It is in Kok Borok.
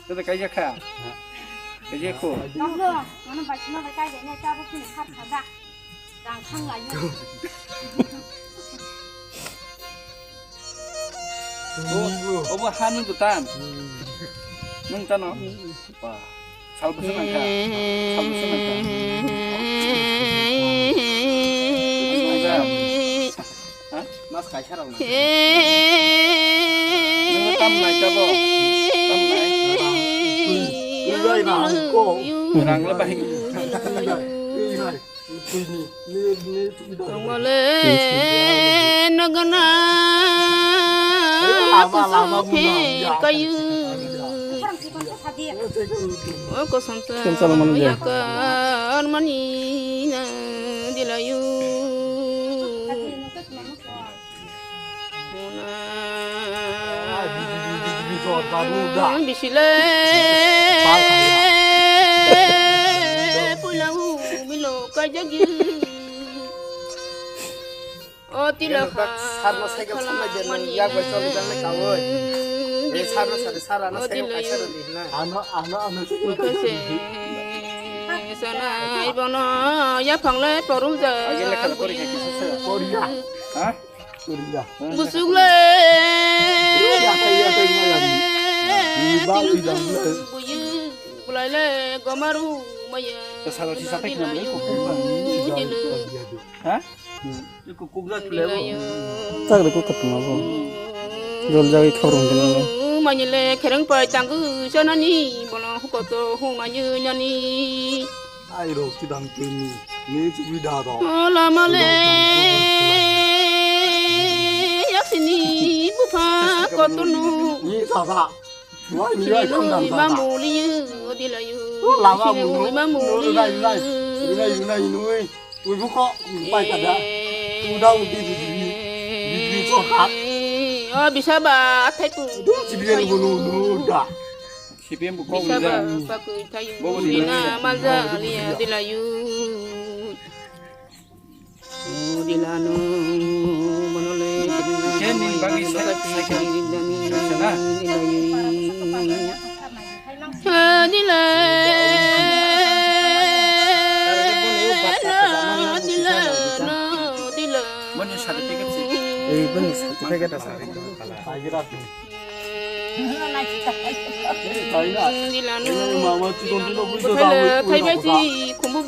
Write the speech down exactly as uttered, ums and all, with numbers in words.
Tete kaijak kha? Kaijak kho? Tamo, mano bai sima bai kai jai ne, tabo kini khar kha da. Rang thang lai yo. O, obo hani bwtan. Nwng tano? Ba, sal bwswk nang kha? Sal bwswk nang kha? Ha? Mas kaisa rok nang. Nwng tam nai tabo? Tam nai? Twi, twi bai rang ko. Rang le bai. Twi bai. Tongmale nagana kusung phe kayu. O kosam sa yakar mani na dilayu. Bisile pulau milo kajagi. O tila kha. Sarno cycle samnai de nang yak bai choli jangnai kawi. E sarno sari sara no cycle kaisa rodi hina. Ano ano ano cycle kaisa. Sana ibono ya phangle porum ja. Agile kala pori kha kisa sa. Pori ya. Ha? Pori ya. Busuk le. Ya kai ya kai ma ya. Ni ba wi dang le. Buyu bulai le gomaru maya. Salo si sapai kena le ko. Ha? Chakri ko katung abo. Jol jagwi khabrang kena le. Manyele khereng pai tanggu sanani bono hukoto humayu nani. Ai ro kidam tuni. Ni chubida ro. Ola male. Yaksini bupha kotunu. Ni sasa. Wai ni wai khamdam sasa. Lama muli. Nai nai nai nai nai. Ui buko pai kada. Uda udi di di di di so khat. O bisa ba athai pu. Du sibiyan bulu bulu da. Sibiyan buko bisa ba uda. Pakui thayu. Bobo di na maza liya dilayu. Dilanu manole. Khe nini bagwi cycle kaisa na? Dila. Dila. Dila. Mani certificate si. Ei, bani certificate asa. Dilanu. Thaibai si khumbu ba.